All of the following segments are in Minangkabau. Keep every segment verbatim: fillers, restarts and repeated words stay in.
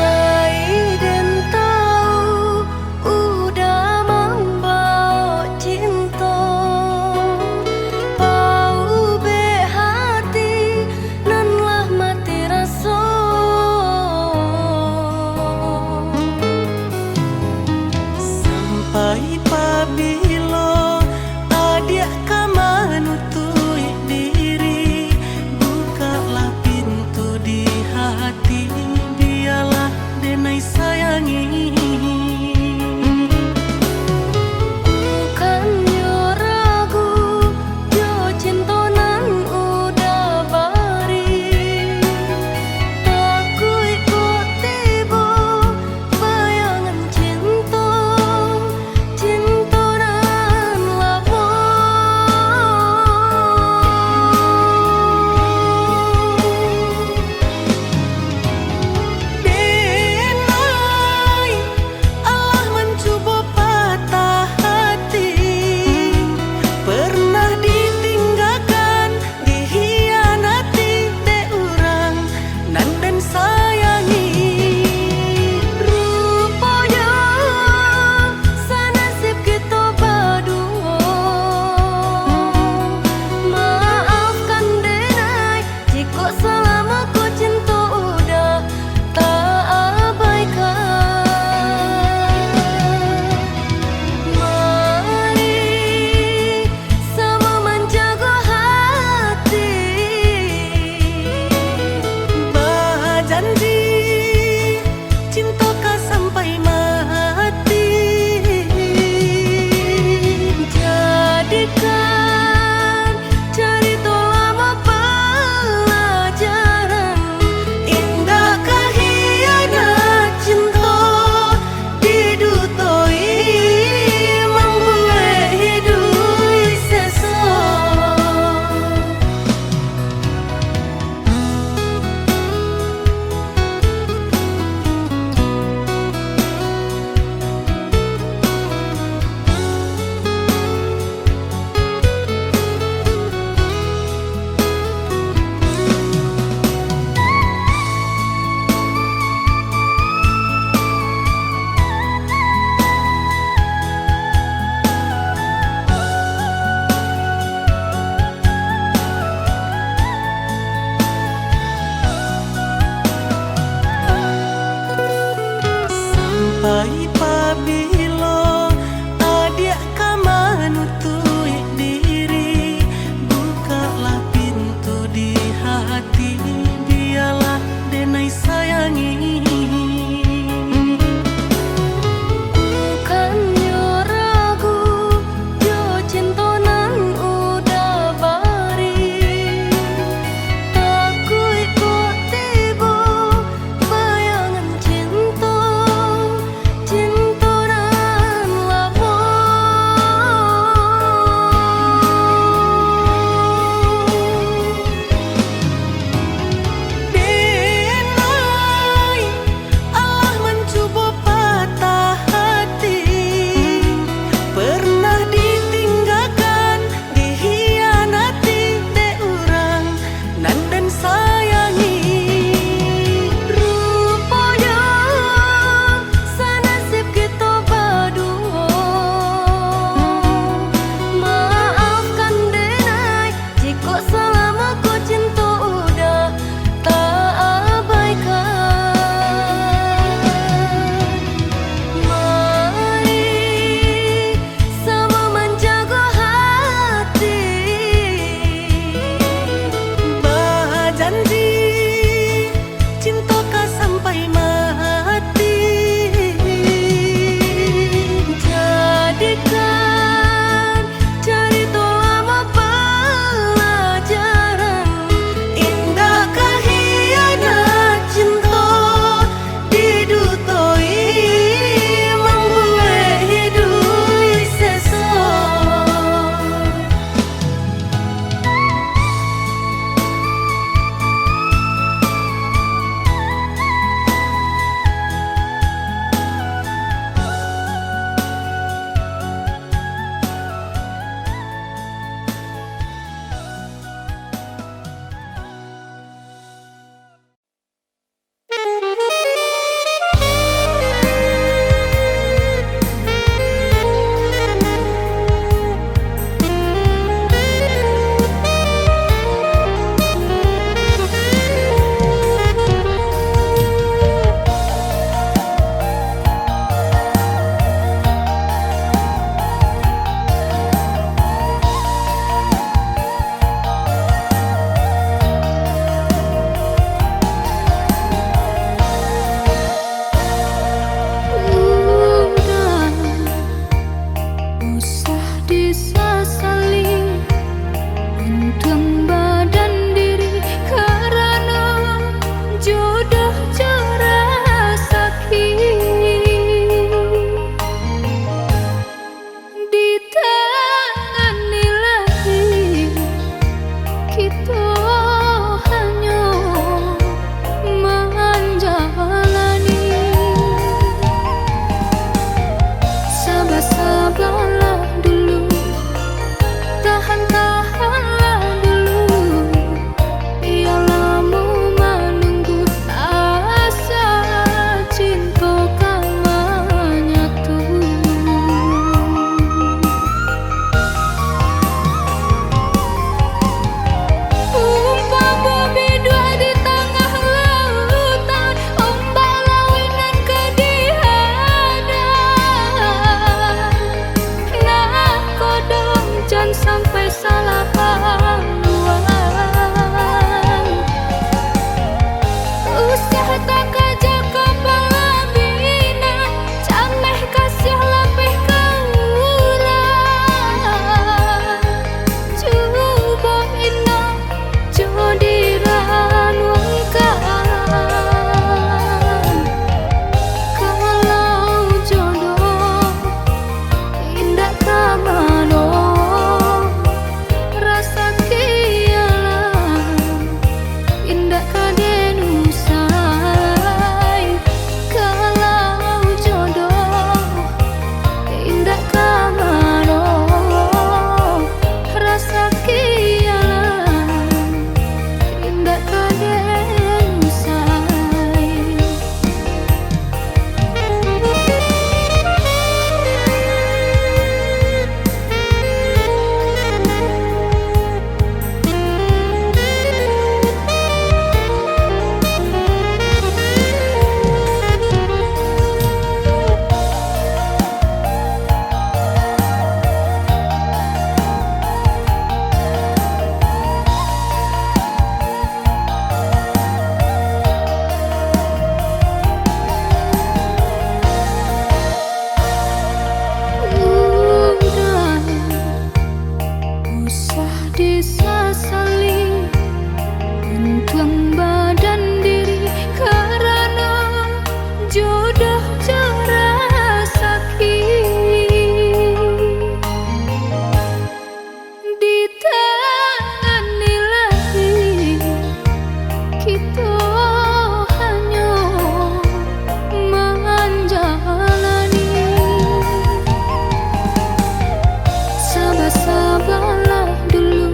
Lai den tau uda mambao cinto, paubek hati nan lah mati raso. Sampai pabilo adiak ka manutuik diri, bu- Sasali untuang badan diri, karano jodoh jo rasaki. Di tangan ilahi, kito hanyo manjalani. Sabar-sabarlah dulu, tahan-tahanlah dulu. Iyo lamo manunggu rasa cinto ka manyatu. Umpamo biduak di tangah lautan, ombak lauik nan ka dihadang, nakodo jan sampai salah haluan. Usah takaja ka palaminan, cameh kasiah lapeh ka urang. Cubo indak jo diranuangkan. Kalau jodoh indak ka mano, rasaki alam indak ka den usai. Kalau jodoh indak ka mano, rasaki alam indak ka den usai. Usah disasali untuang badan diri, karano jodoh jo rasaki. Di tangan ilahi, kito hanyo manjalani. Sabar-sabarlah dulu,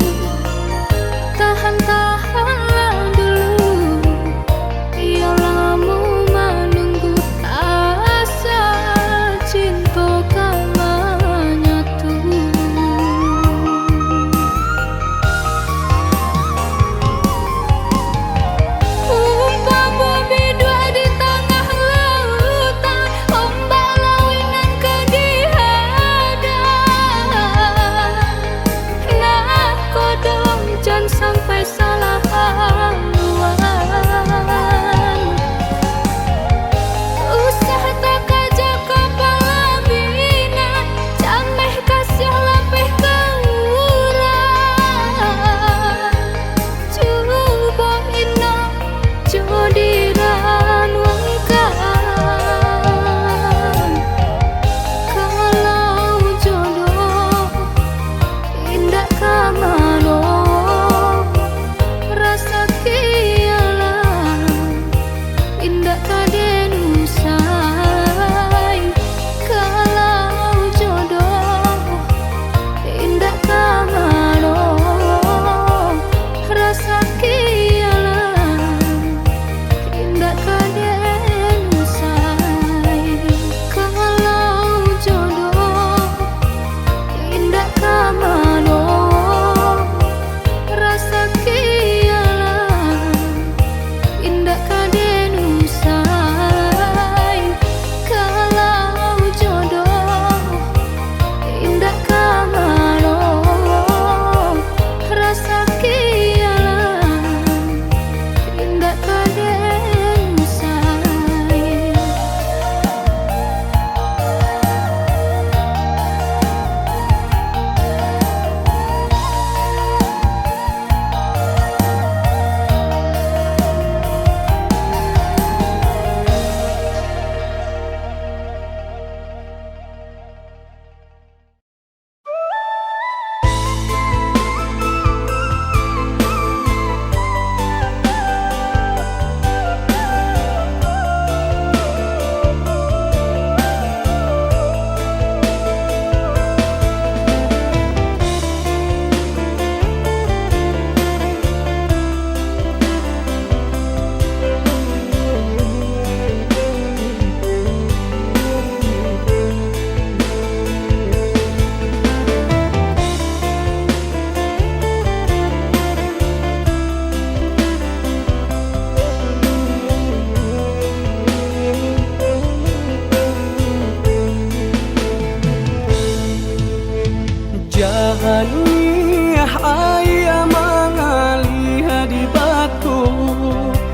Janiah aia mangalih di batu,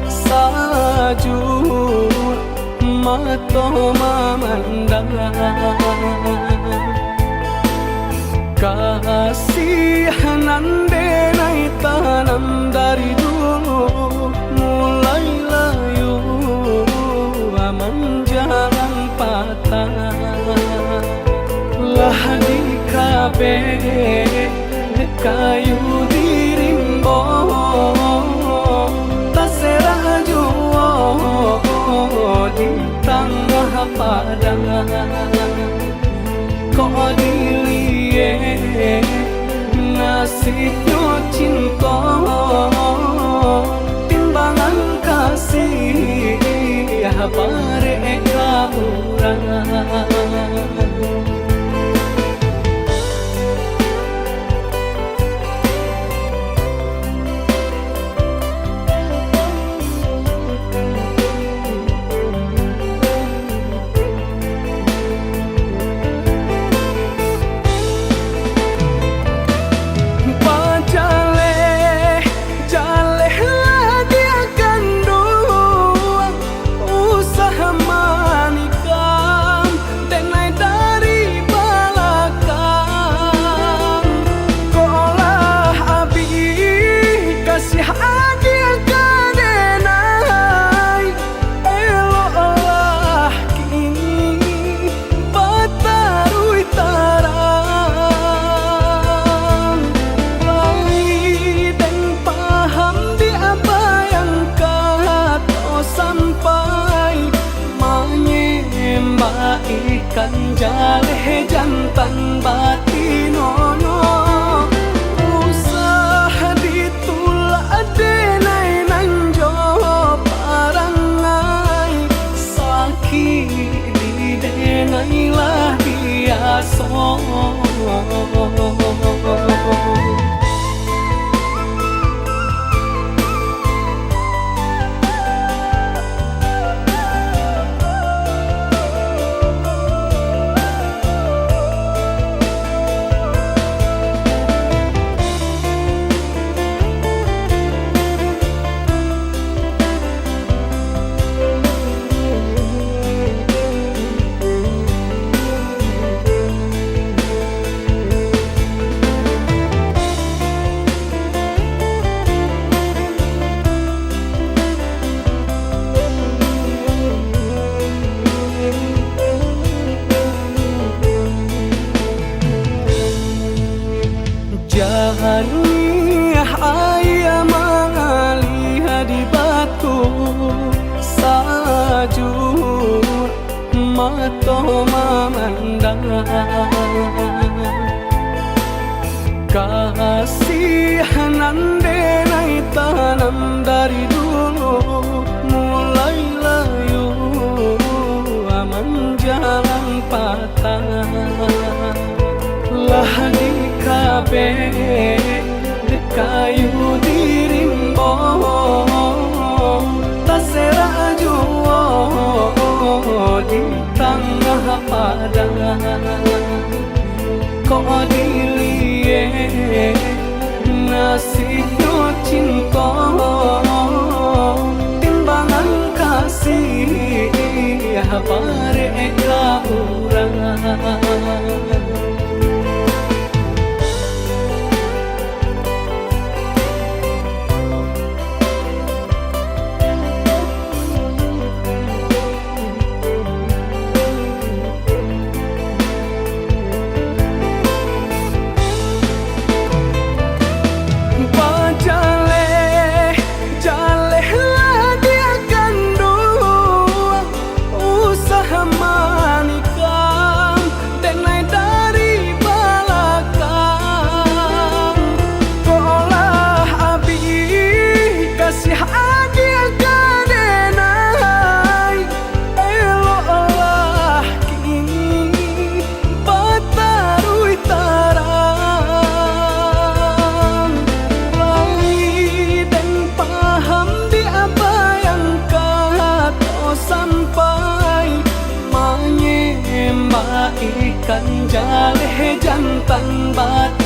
sajuak mato mamandang. Kasih nan denai tanam dari dulu, mulai layu manjalang patang. Lah dikabek kayu di rimbo, taserak juo di tangah padang. Kok diliek nasibnyo cinto, timbangan kasih barek ka urang. Bajaleh, jalehlah di kanduang, usah manikam, denai dari balakang. Kok lah abih kasih agiah ka denai, eloklah kini bataruih tarang. Lai den paham di abayang kato, sampai manyembah ikan jaleh jantan batinonyo. Usah ditulak denai nan jo parangai, sakik di denai lah biaso. Janiah aia mangalih di batu, sajuak mato mamandang. Kasih nan denai tanam dari dulu, mulai layu manjalang patang. Lah dikabek kayu di rimbo, taserak juo di tangah padang. Kok diliek nasibnyo cinto, timbangan kasih barek ka urang. Bajaleh, jalehlah di kanduang, usah manikam, denai dari balakang. Kok lah abih kasih agiah ka denai, eloklah kini bataruih tarang. Lai den paham di abayang kato, sampai manyembah ikan jaleh jantan bati.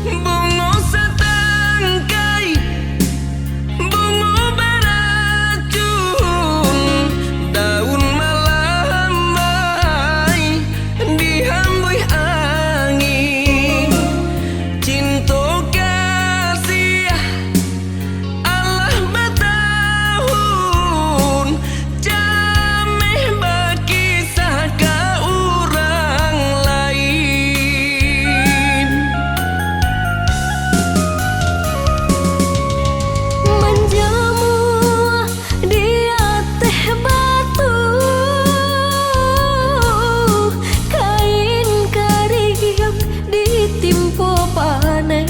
Bungo satangkai, bungo baracun, daun malamai dihambuih angin. Cinto kasiah alah batahun, cameh bakisah ka urang lain. Manjamua di ateh batu, kain kariang ditimpo paneh.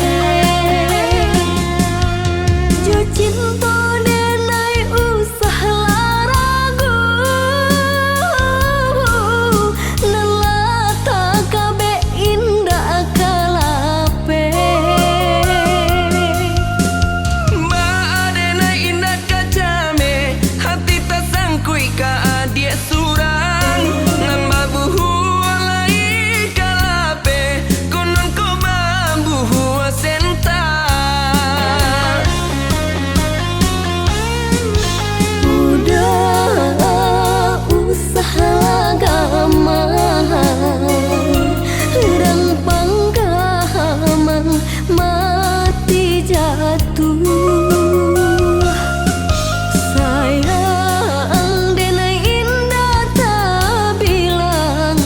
Jo cinto denai usah lah ragu, nan lah takabek indak ka lapeh. Baa denai indak ka cameh, hati tasangkuik ka adiak surang, nan babuhua lai ka lapeh, konon ko babuhua sentak. Udah usah lah gamang, urang panggamang mati jatuah. Sayang denai indak tabilang,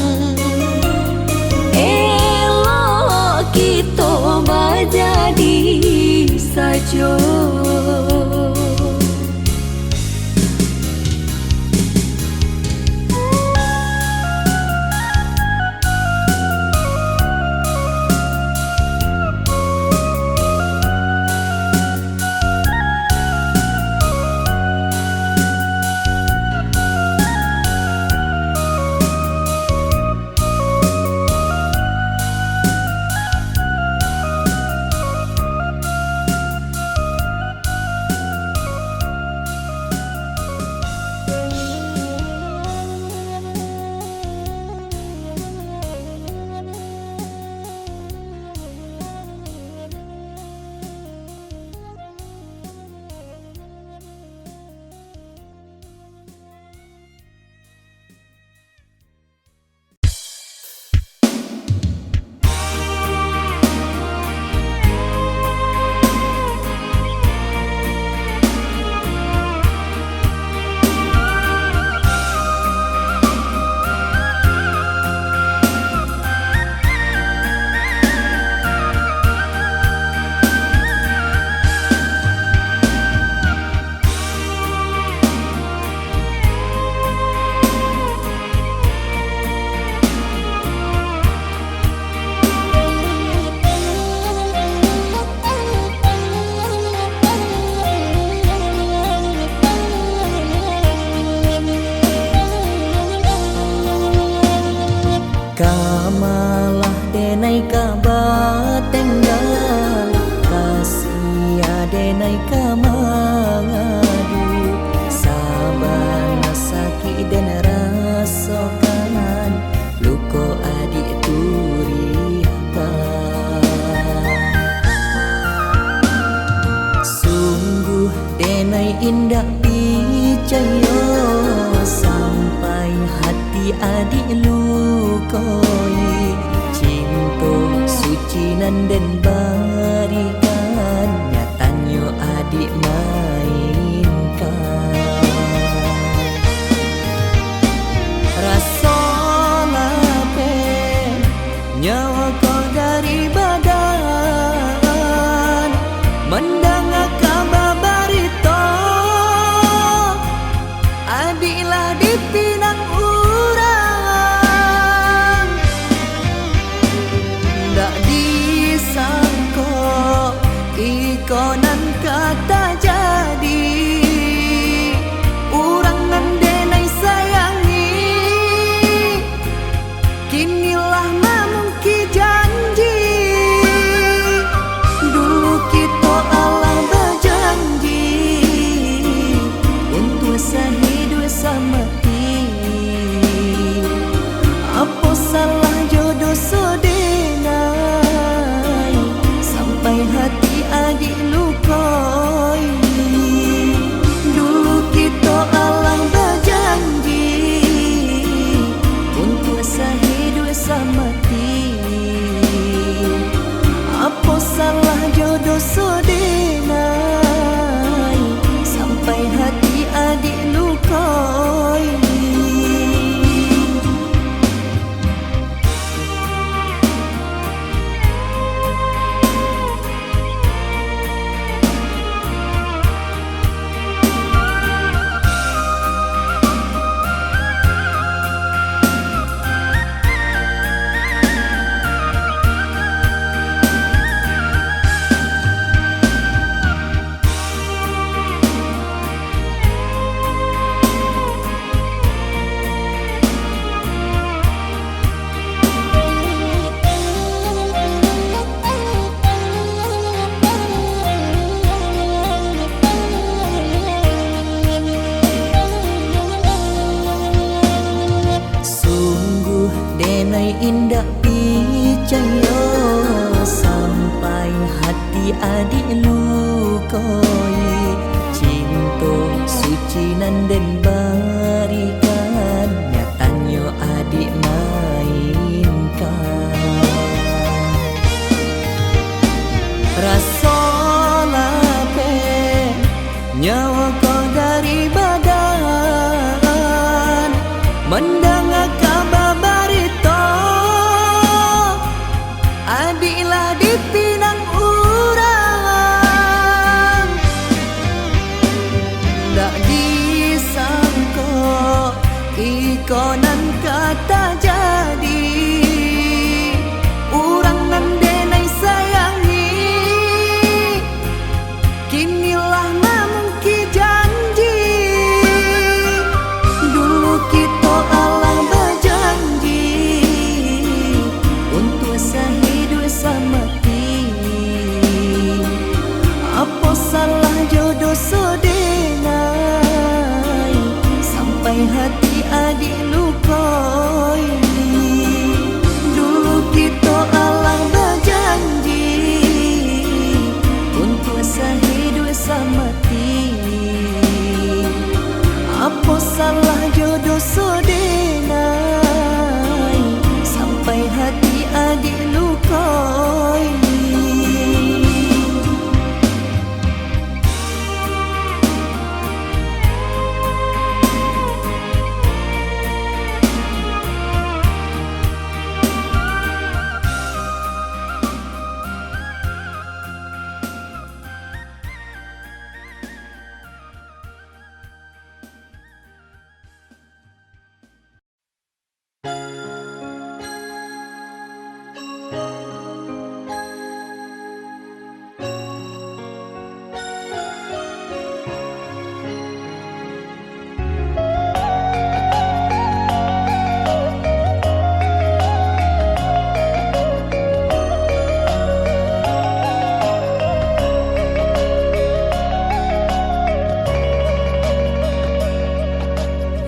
elok kito bajadi sajo. Ka malah denai ka batenggang, ka sia denai ka mangadu, sabana sakik den rasokan, luko adiak turiakan. Sungguh denai indak picayo, sampai hati adiak lukoi. Nan den barikan, nyatanyo adik mainkan. Raso lapeh nyawa ko dari badan, mandanga kaba barito, adik lah dipinang urang. Ndak disangko iko nan ka tajadi. Urang nan denai sayangi, kini lah mamungki janji. Dulu kito alah bajanji untuak sahiduik samati. Apo salah jo doso denai, sampai hati adik lukoi? Dulu kito alah bajanji untuak sahiduik samati. Apo salah jo doso denai, sampai hati adik lukoi? Sungguh denai indak picayo, sampai hati adik lukoi. Cinto suci nan den barikan, nyatanyo adik mainkan. Raso lapeh nyawa ko dari badan, mandanga kaba barito, adik lah dipinang urang. Ndak disangko iko nan ka tajadi. Urang nan denai sayangi, kini lah mamungki janji. Dulu kito alah bajanji untuak sahiduik samati. Apo salah jo doso denai, sampai hati adik lukoi? Dulu kito alah bajanji untuak sahiduik samati. Apo salah jo doso denai, sampai hati adik lukoi?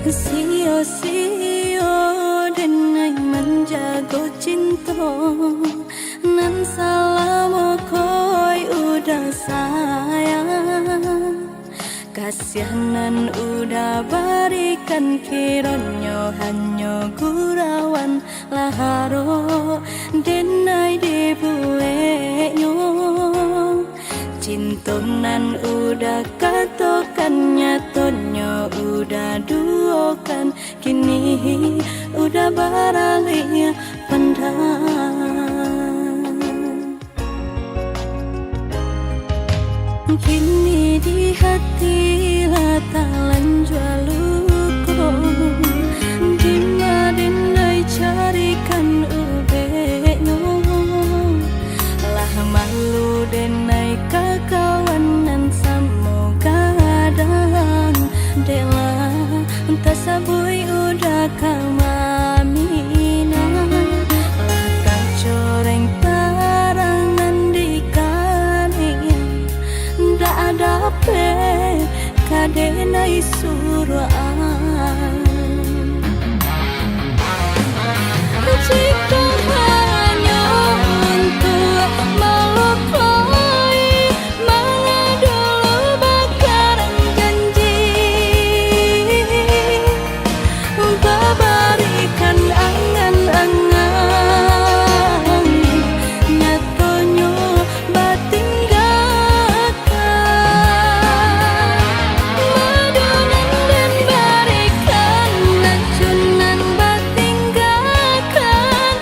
Sio-sio denai manjago cinto nan salamo ko udah sayang. Kasiah nan udah barikan, kironyo hanyo gurauan lah harok denai dibuek. Udah katokan, nyatonyo udah duokan, kini udah baralih pandang. Kini di hati lah talanjua luko, dima den lai carikan ubeknyo. Lah malu den ai kakawanan samo gadang, dek lah tasabuik udah ka maminang. Lah tacoreng tarangan di kalian, ndak ado pe ka den ai suruakan. Jikok hanyo untuak malukoi, manga dulu bakarang janji, babarikan angan-angan, nyatonyo batinggakan. Madu nan den barikan, racun nan batinggakan,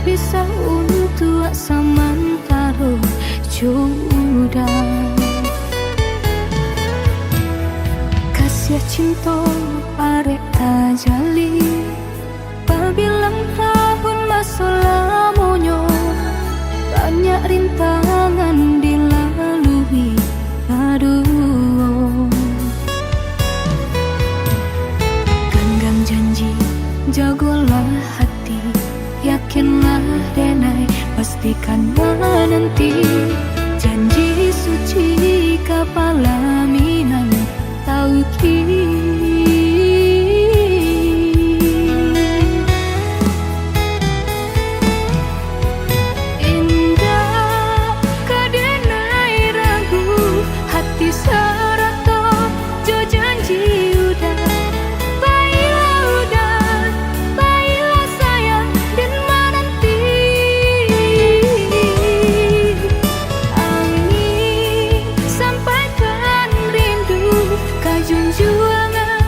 Pisah untuak samantaro jo Uda. Kasiah cinto arek tajalin, babilang tahun maso lamonyo, banyak rintangan dilalui baduo. Ganggang janji, jagolah hati, yakinlah denai, pastikan mananti. Janji suci ka palaminan tauki. Indak ka denai ragu, hati sarato jo janji Uda. Bailah Uda, bailah sayang, den mananti. Angin sampaikan rindu ka junjuangan,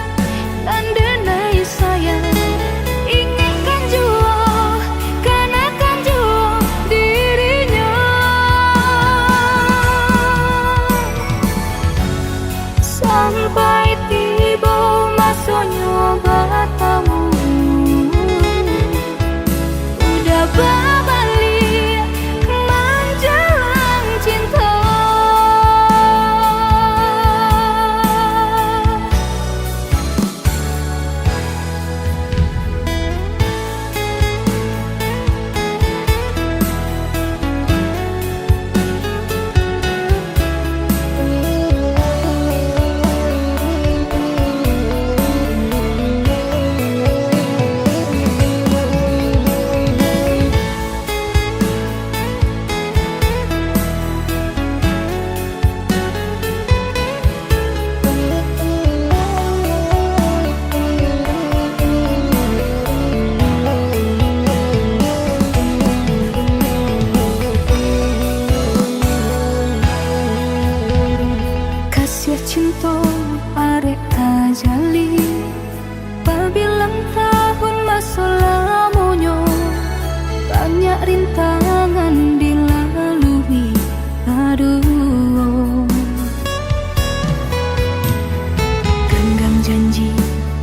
nan denai sayang, ingatkan juo, kanakan juo dirinyo. Sampai tibo masonyo batamu, Uda babaliak manjalang cinto. Kasiah cinto arek tajalin, babilang tahun maso lamonyo, banyak rintangan dilalui baduo. Ganggang janji,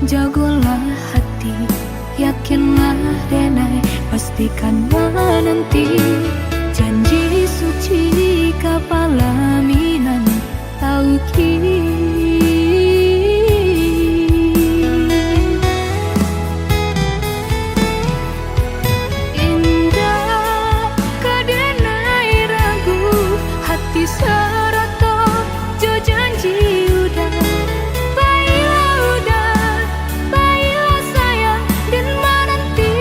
jagolah hati, yakinlah denai, pastikan mananti. Janji suci ka palaminan tauki. Indak ka denai ragu, hati sarato jo janji Uda. Bailah Uda, bailah sayang, den mananti.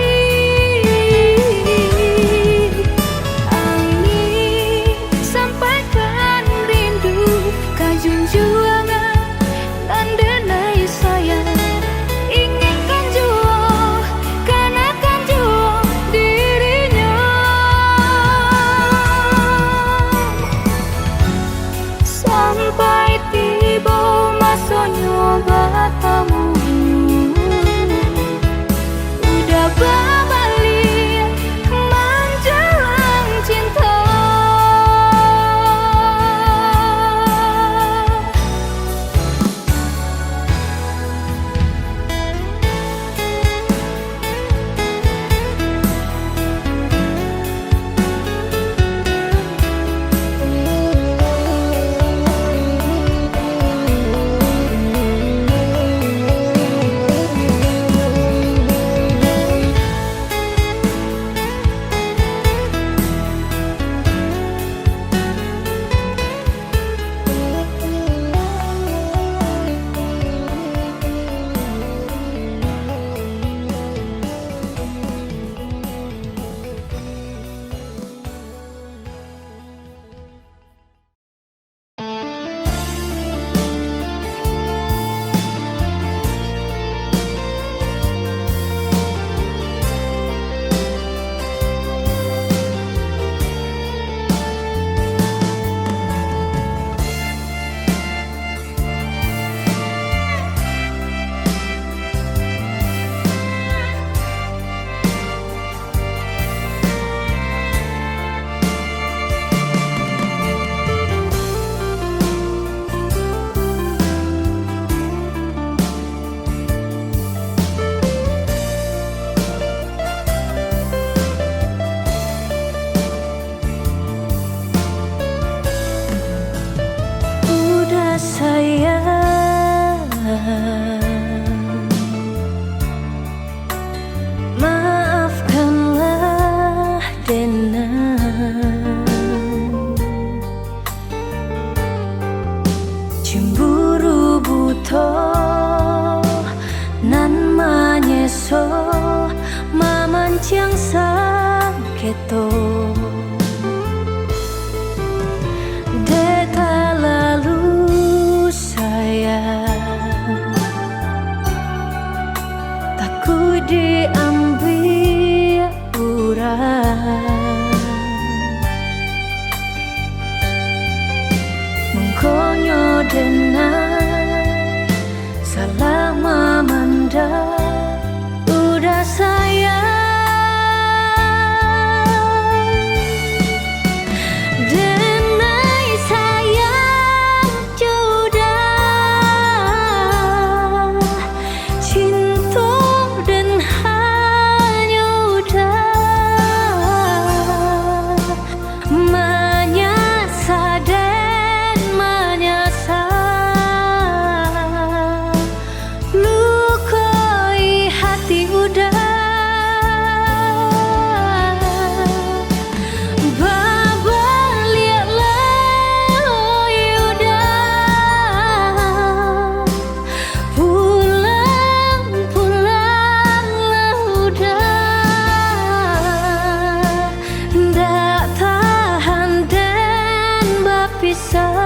Sangketo, dek talalu sayang, takuik diambiak urang. Mangkonyo denai salah mamandang uda sayang. Denai sayang jo uda, cinto den hanyo uda. Manyasa den manyasa, lukoi hati uda. Babaliaklah oi uda, pulang, pulanglah uda. Ndak tahan den bapisah,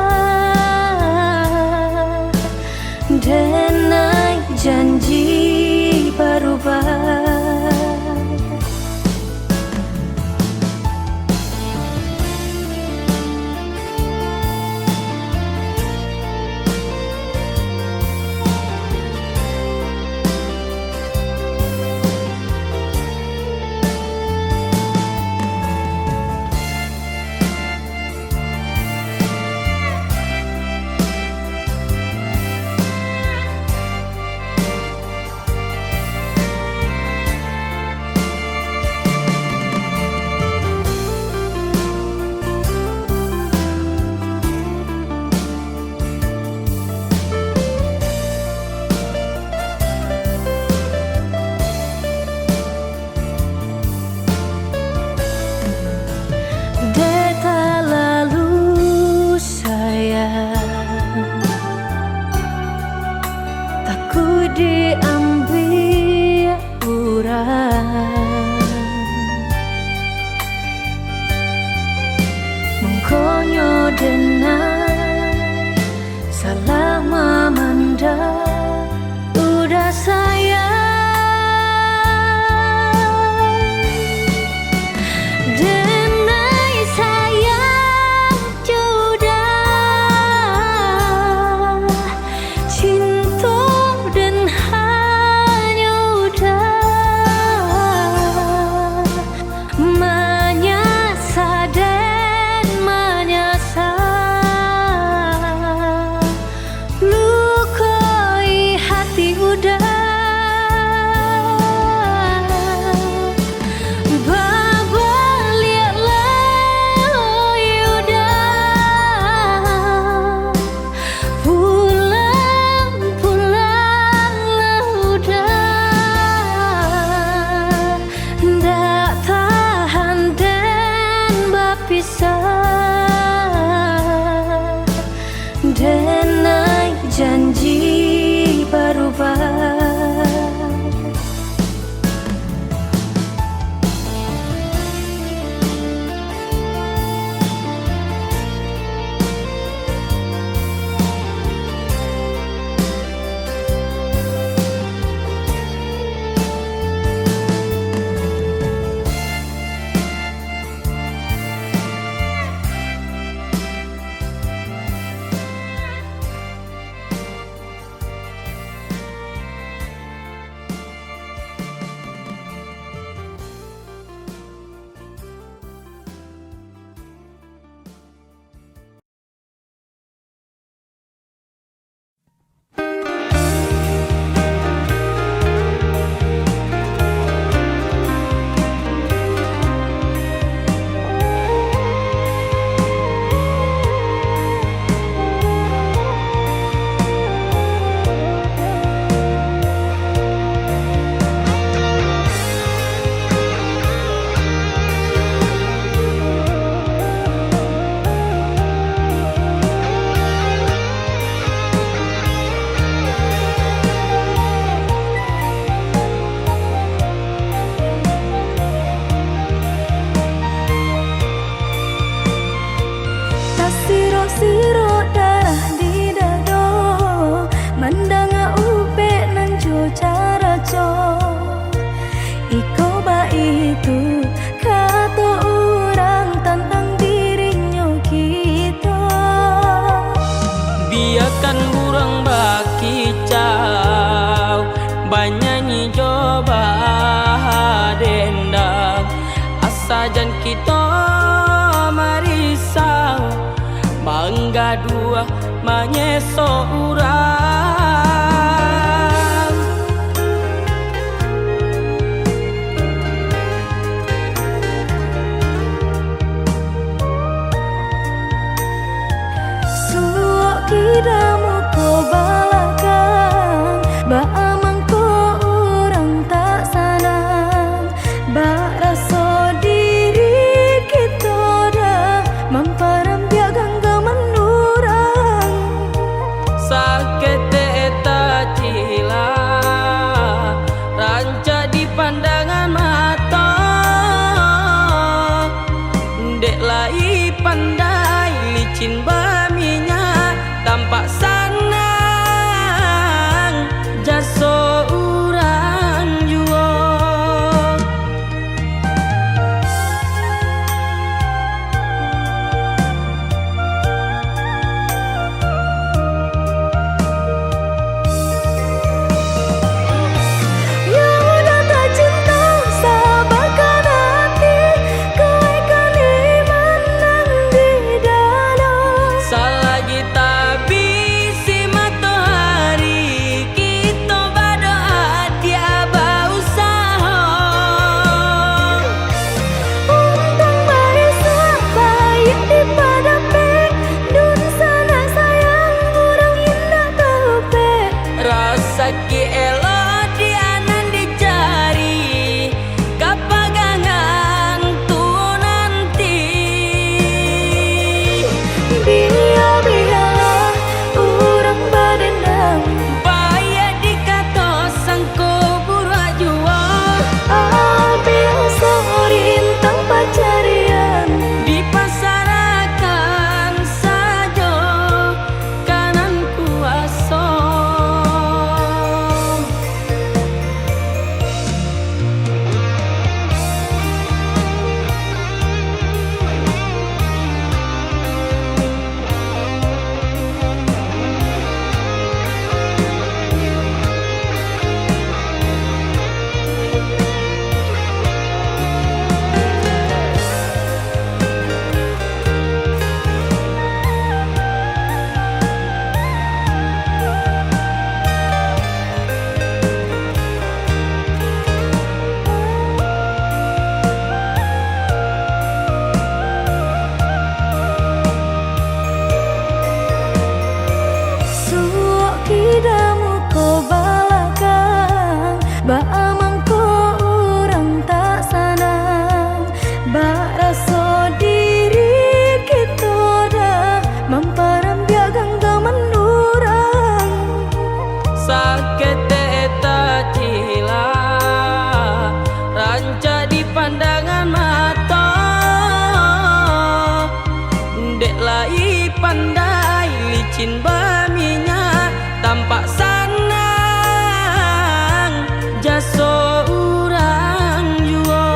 denai janji barubah. Dek talalu sayang, takuik diambiak urang. Mangkonyo denai salah mamandang uda sayang. Denai sayang jo uda, cinto den hanyo uda. Manyasa den manyasa, Sajan kito marisau, manggaduah, manyesok urang. Suok kida muko balakang, baa mangko urang tak sanang? Bak raso diri kito dah mamparambiak ganggaman urang. Saketek tacilah, rancak dipandangan mato. Dek lai pandai licin baminyak, tampak sanang jaso urang juo. Yang udah tacinto, sabarkan ati, kuaikkan iman nan di dado. Salagi tabisi matoari, kito badoa, diak bausaho. Untuang baisuak, baiak dipadapek, dunsanak sayang, urang indak taupek. Rasaki elok, diak nan dicari, kapagangan tu nanti. Bia-bialah urang badendam, baiak dikato sangko buruak juo. Abiah sorintang pacarian, dipasarahkan sajo ka nan kuaso. Suok kida muko balakang, baa mangko urang tak sanang? Bak raso diri kito dah mamparambiak ganggaman urang. Saketek tacilah, rancak dipandangan mato. Dek lai pandai licin baminyak, tampak sanang jaso urang juo.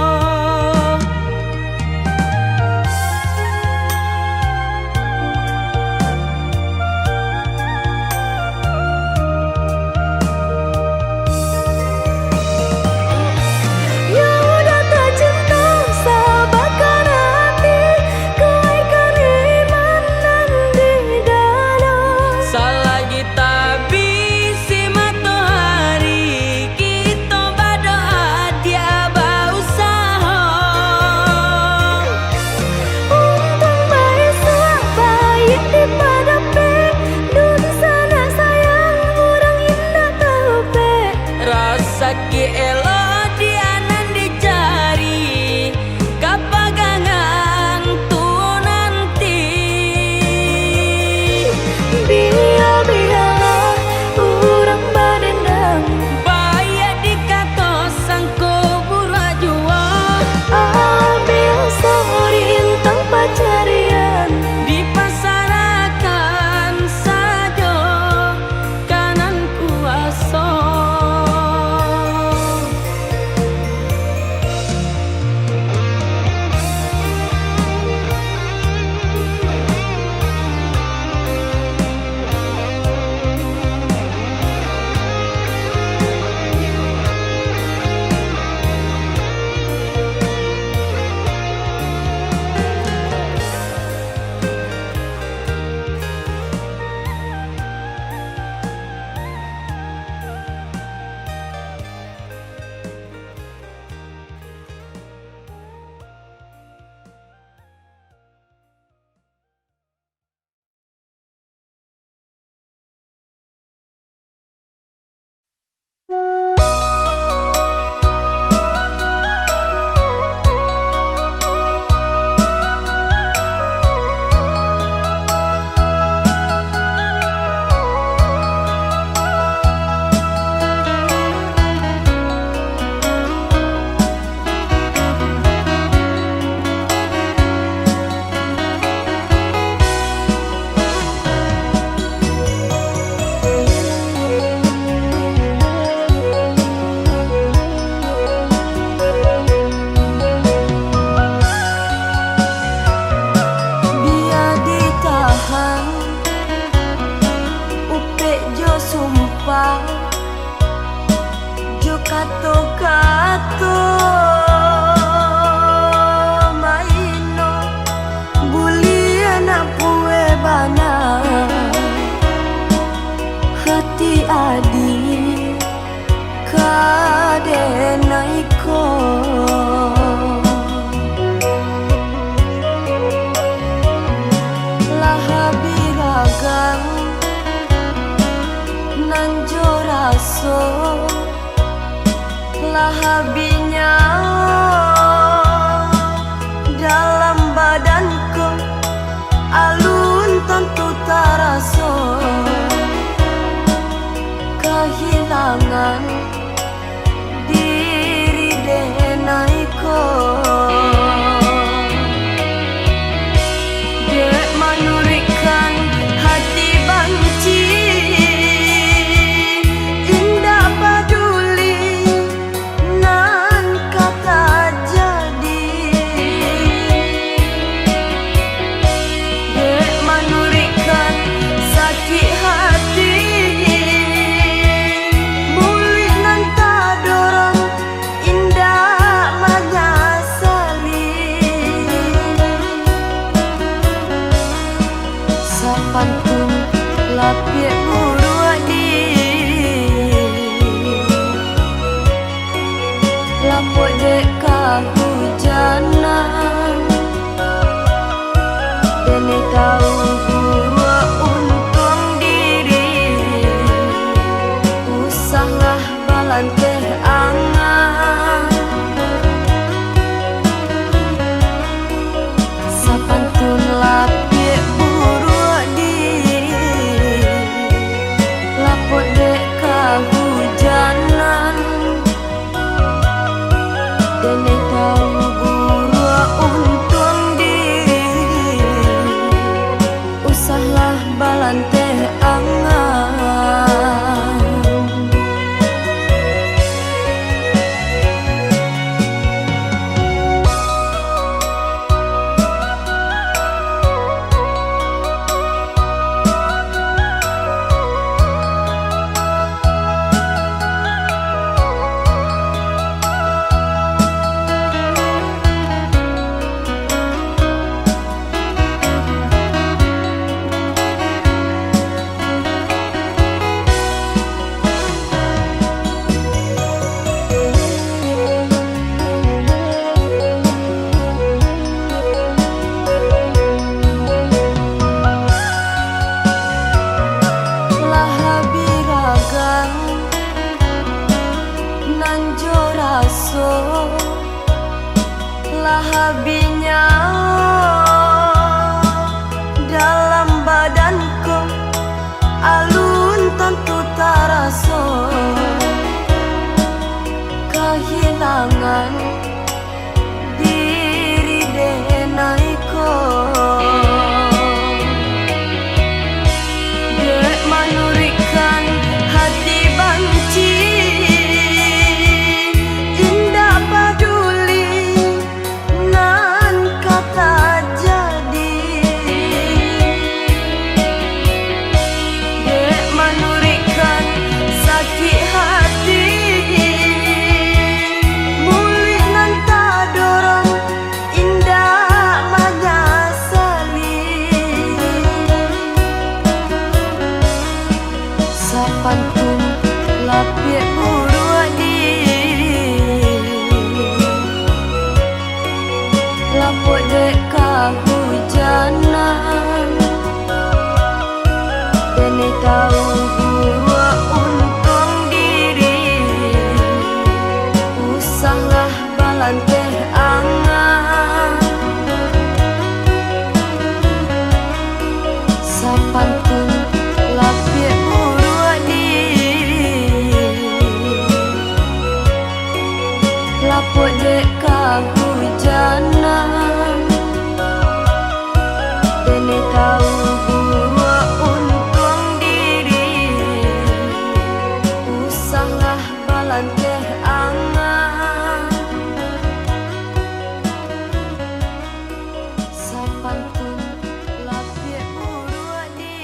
Yo udah tacinto, sabarkan ati, kuaikkan iman nan di dado. Salagi tabisi matoari, kito badoa, diak bausaho. Untuang baisuak, baiak dipadapek, dunsanak sayang, urang indak taupek. Rasaki elok, diak nan dicari, kapagangan tu nanti. Bia-bialah urang badendam, baiak dikato sangko buruak juo. Abiah sorintang pacarian, dipasarahkan sajo ka nan kuaso. Lapok dek kahujanan, denai tahu buruak untuang diri. Usahlah balanteh angan, sapantun lapiak buruak di. Lapok dek kahujanan, denai tahu buruak untuang diri. Usahlah balanteh angan, sapantun lapiak buruak di.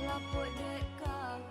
Lapok dek kahujanan.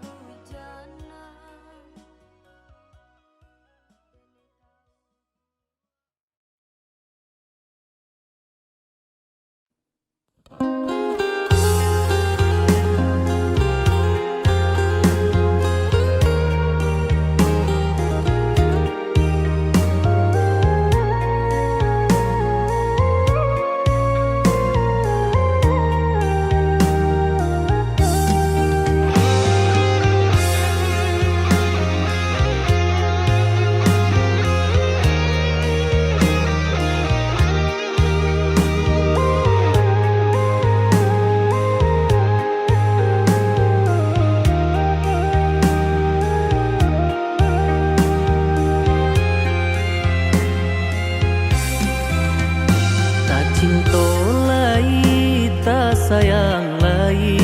Tacinto lai, tasayang lai,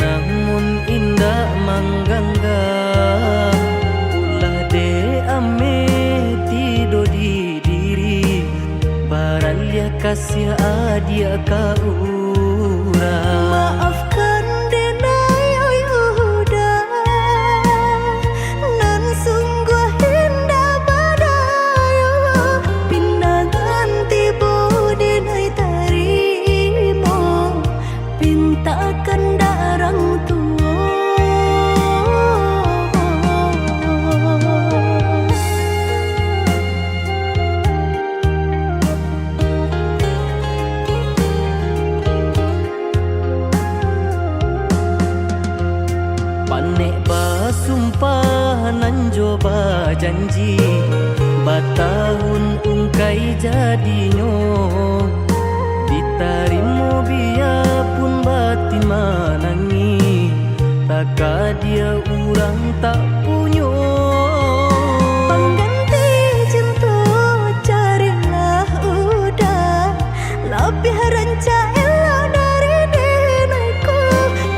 namun indak manggangga. Ulah dek ameh tido di diri, baraliah kasiah adiak ka urang. Maafkan denai, oi Uda, nan sungguah indak badayo. Pinangan tibo denai tarimo, pintakan darang tuo. Panek basumpah nan jo bajanji, batahun ungkai jadinyo. Ditarimo biyapun batin manangih, takah dia urang tak punyo. Pangganti cinto carilah Uda, labiah rancak elok dari denai ko.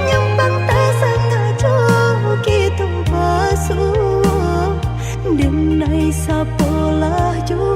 Nyampang tasangajo kito basuo, denai sapolah juo.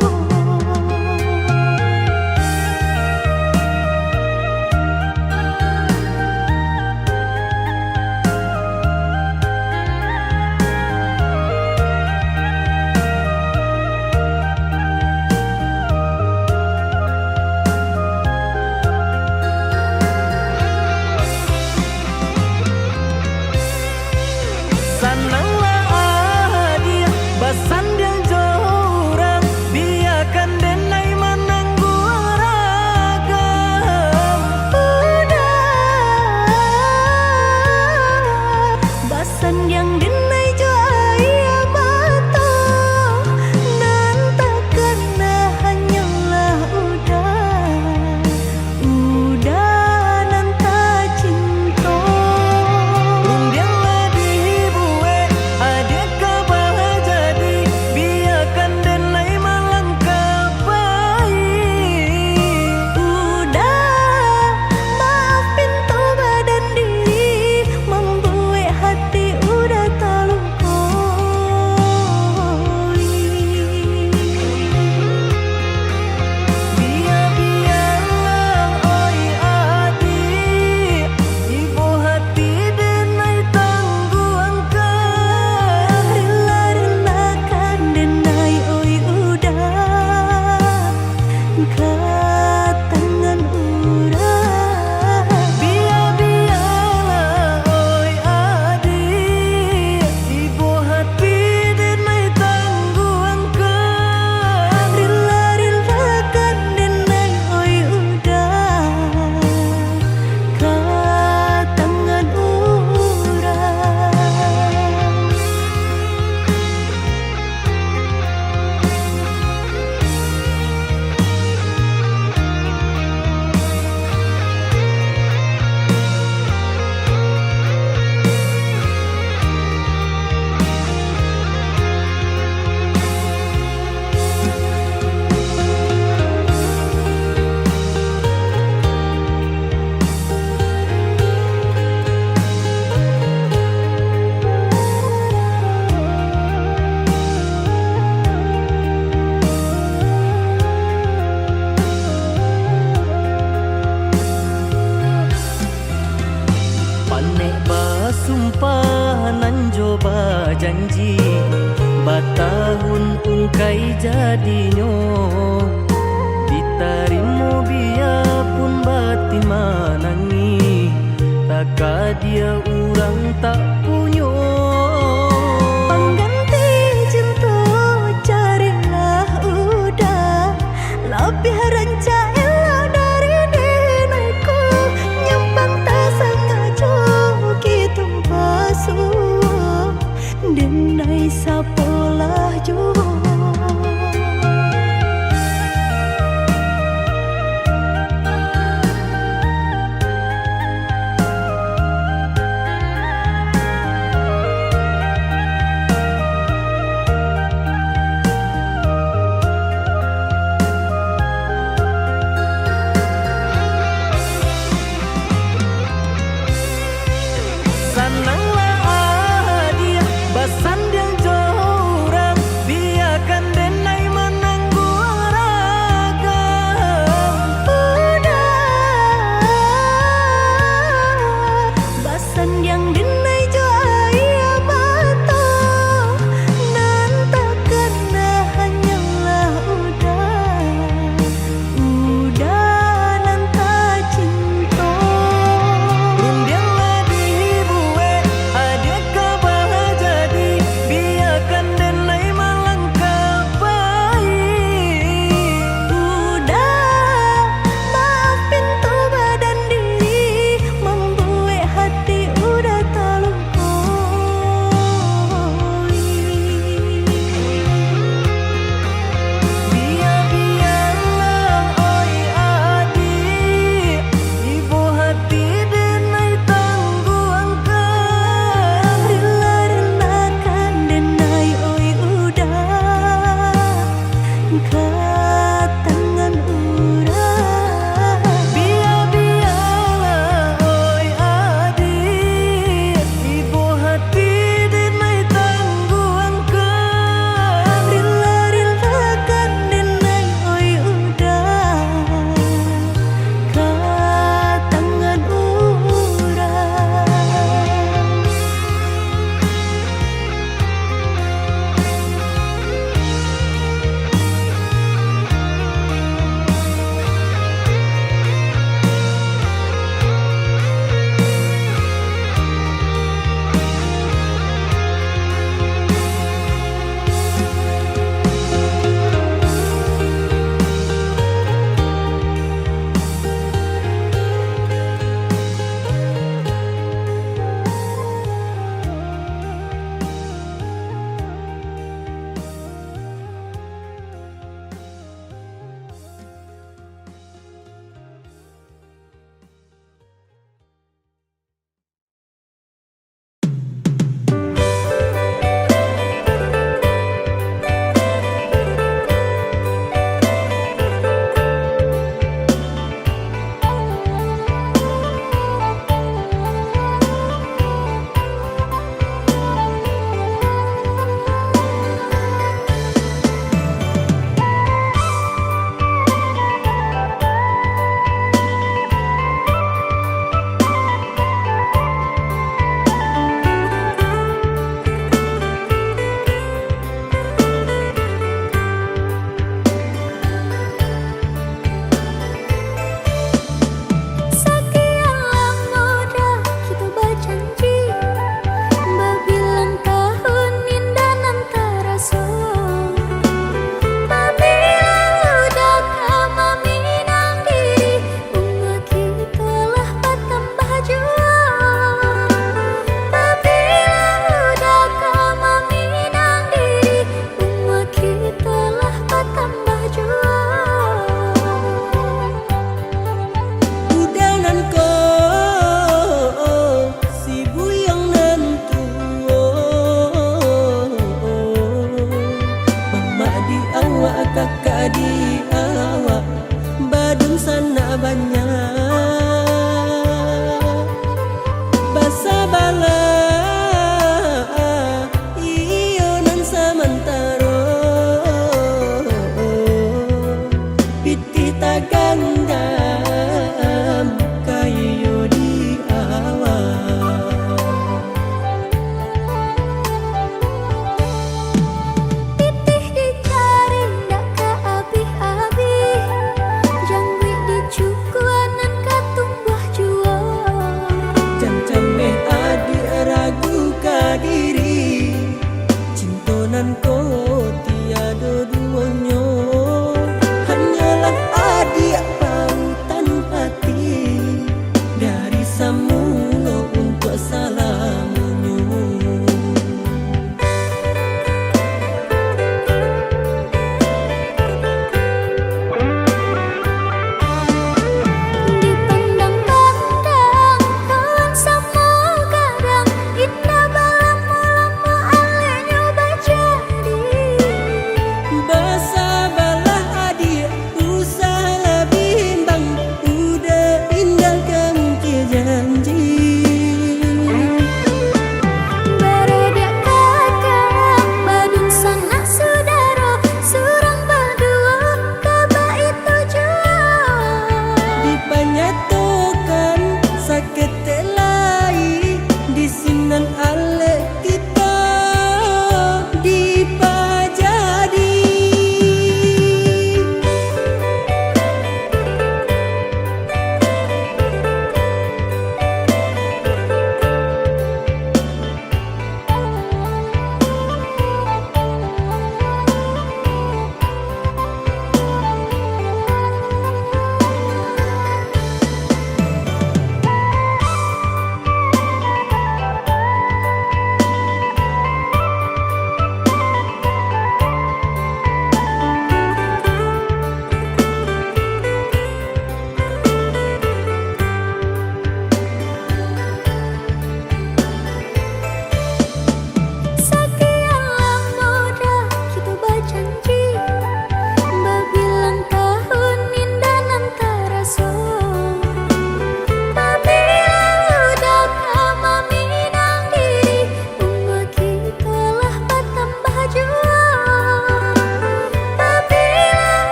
Sananglah adiak basandiang jo urang, bia Jadinyo, ditarimo biapun batin manangih, takadia urang tak punyo. Pangganti cinto carilah uda, labiah rancak elok dari dinaiku. Nyampang tasangajo kitu basuo, dinai sapolah juo.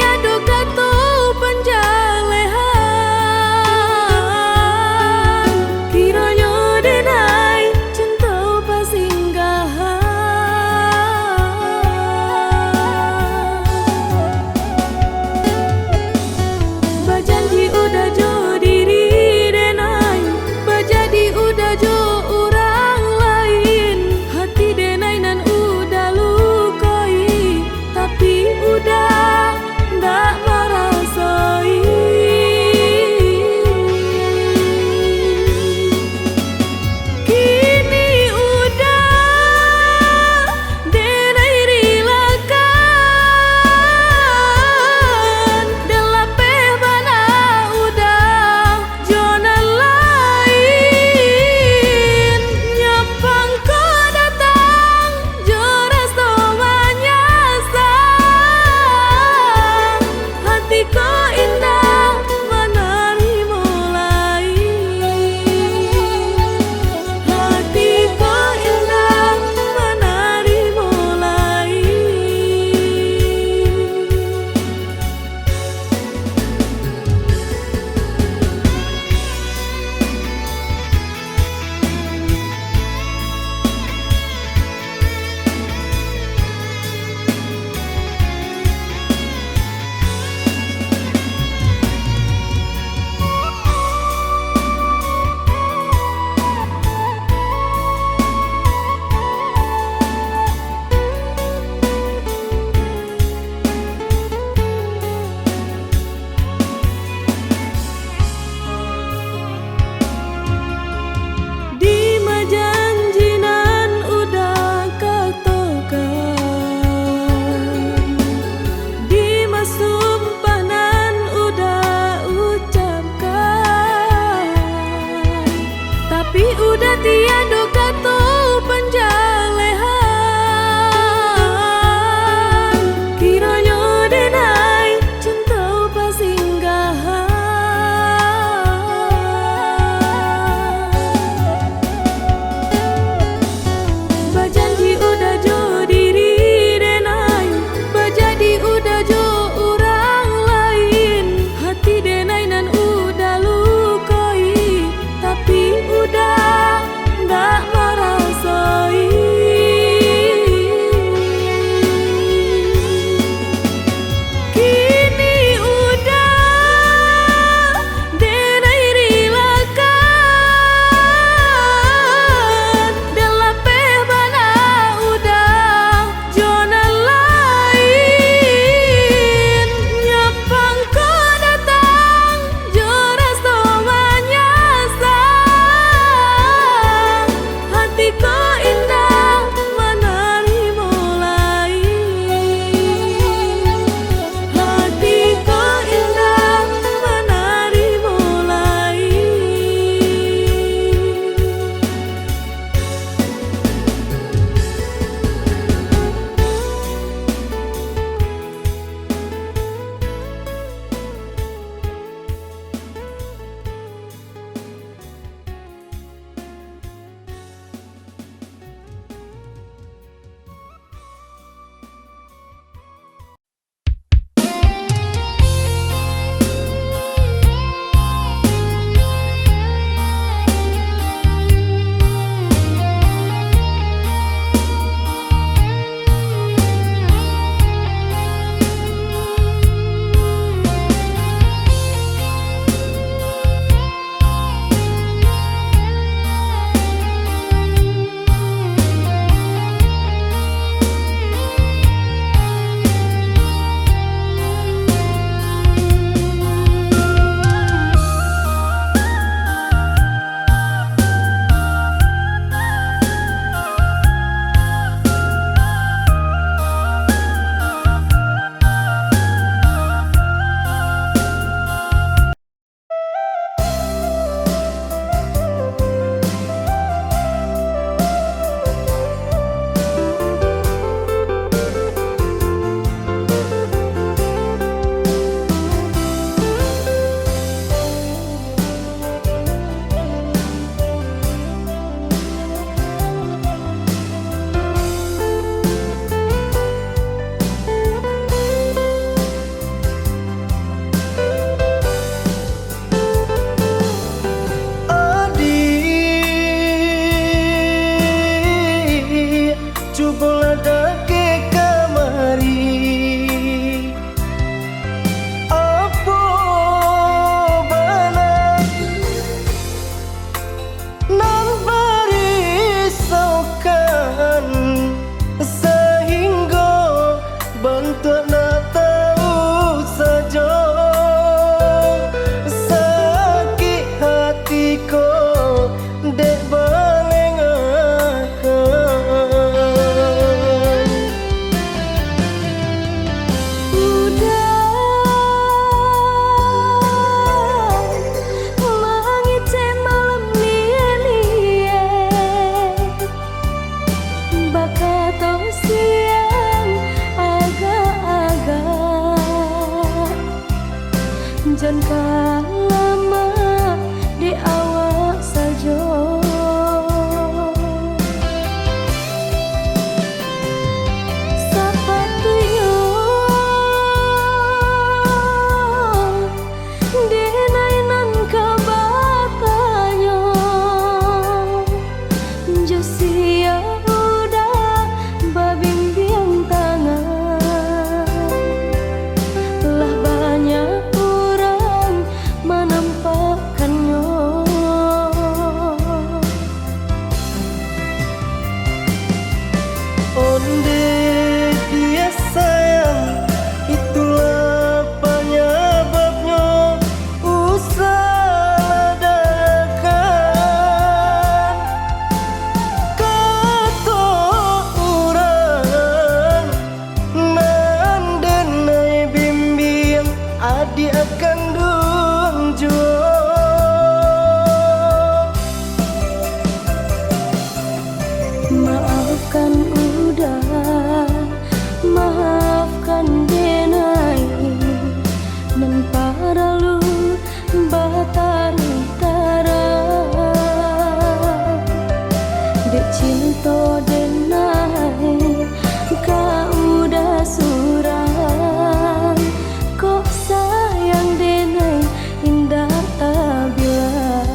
Ado kato panjalehan, kironyo denai cinto pasinggahan. Bajanji udah jo diri denai, bajadi udah jo urang lain. Hati denai nan udah lukoi, tapi udah ndak Jan ka lamak dek awak sajo. Sapatuiknyo denai nan ka batanyo, jo sia uda babimbiang tangan. Lah banyak urang manampakkannyo. Ondeh dia sayang, itulah panyababnyo usah lah dadakan. Kato urang, nan denai bimbiang adiak kanduang juo. Maafkan uda, maafkan denai, nan paralu batantara. Dek cinto denai ka uda surang, kok sayang denai indak tabilang.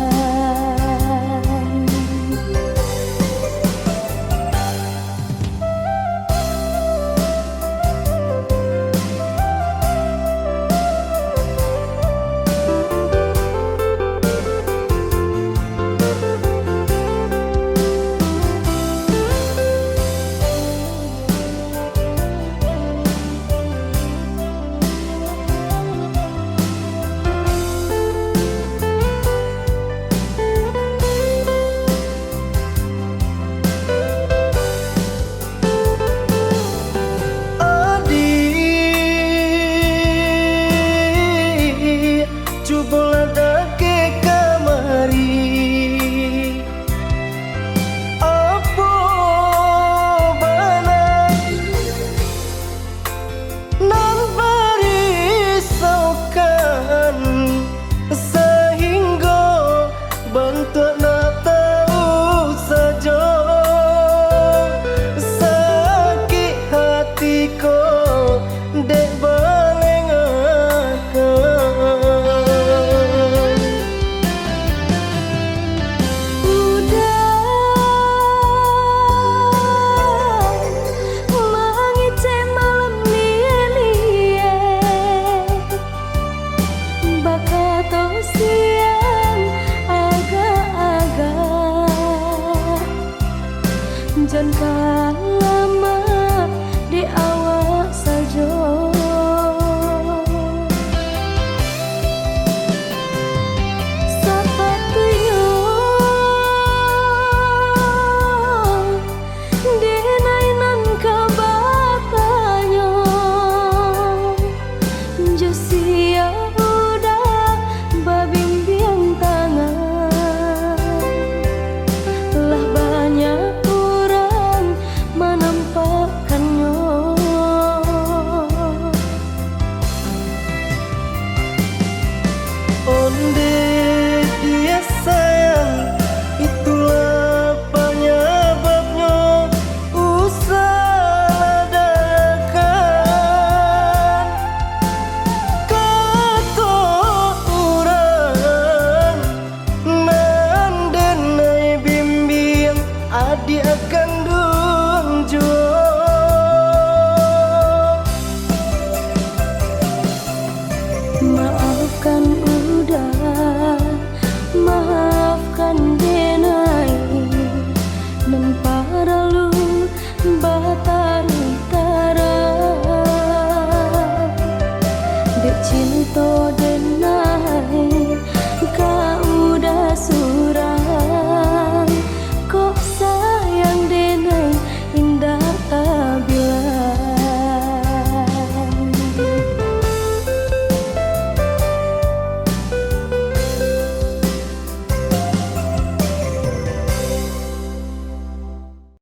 Adiak, cubolah dakek kamari. Apo bana nan barisaukan, sahinggo bantuak ndak tahu sajo. Sakik hati ko dek balengakan. Uda mangecek malam liek-liek, bakato siang agak-agak. Jan ka lamak dek awak sajo. Sapatuiknyo denai nan ka batanyo, jo sia uda babimbiang tangan. Lah banyak urang manampakkannyo. Onde